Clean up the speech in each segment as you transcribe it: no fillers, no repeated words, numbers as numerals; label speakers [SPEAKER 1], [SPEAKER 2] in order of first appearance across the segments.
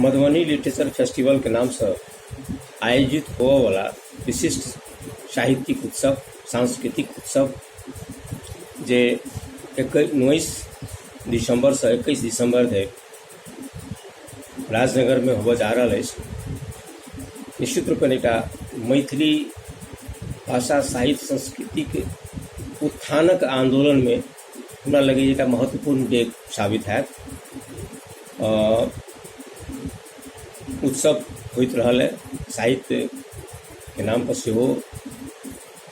[SPEAKER 1] Madhubani literature फेस्टिवलके नामसँ आयोजित होअवला विशिष्ट साहित्यिक उत्सव, सांस्कृतिक उत्सव जे 19 दिसम्बरसँ 21 दिसम्बर धरि राजनगरमे होबय जा रहल अछि, निश्चित रूपेण एकटा मैथिली भाषा साहित्य संस्कृतिके उत्थानक आन्दोलनमे हमरा लगैए एकटा महत्वपूर्ण डेग साबित हैत। उत्सव होइत रहल अइ साहित्यके नामपर सेहो,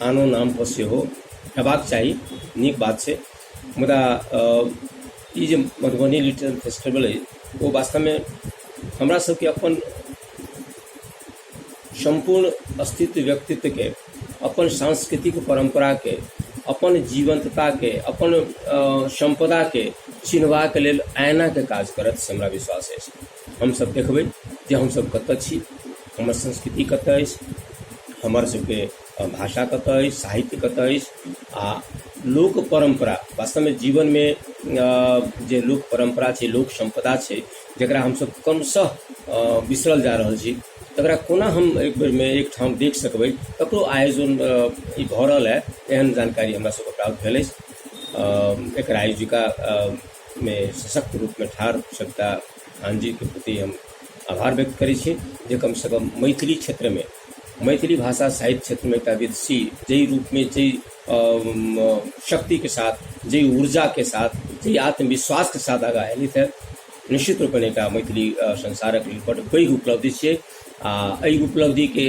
[SPEAKER 1] आनो नामपर सेहो हेबाक चाही, नीक बात छै। मुदा ई जे मधुबनी लिटरेचर फेस्टिवल अइ ओ वास्तवमे हमरा सबके अपन सम्पूर्ण अस्तित्व व्यक्तित्वके, अपन सांस्कृतिक परम्पराके, अपन जीवन्तताके, अपन सम्पदाके चिन्हबाक लेल आइनाके काज करत से हमरा विश्वास अछि। हमसभ देखबै जे हमसभ कतऽ छी, हमर संस्कृति कतऽ अछि, हमर सबके भाषा कतऽ अछि, साहित्य कतऽ अछि आ लोक परम्परा वास्तवमे जीवनमे जे लोक परम्परा छै, लोक सम्पदा छै, जकरा हमसभ क्रमशः बिसरल जा रहल छी, तकरा कोना हम एक बेरमे एकठाम देख सकबै, तकरो आयोजन ई भऽ रहल है, एहन जानकारी हमरा सबके प्राप्त भेल अछि। एकर आयोजिका मे सशक्त रूपमे ठाढ़ सविता खान जीके प्रति हम आभार व्यक्त करै छी जे कमसँ कम मैथिली क्षेत्रमे, मैथिली भाषा साहित्य क्षेत्रमे एकटा विदुषी जाहि रूपमे, जाहि शक्तिके साथ, जाहि ऊर्जाके साथ, जाहि आत्मविश्वासके साथ आगाँ एलथि हेँ, निश्चित रूपेण एकटा मैथिली संसारक लेल बड्ड पैघ उपलब्धि छियै आ एहि उपलब्धिके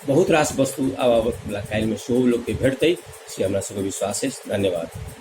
[SPEAKER 1] बहुत रास वस्तु आबऽवला काल्हिमे सेहो लोकके भेटतै से हमरा सबके विश्वास अछि। धन्यवाद।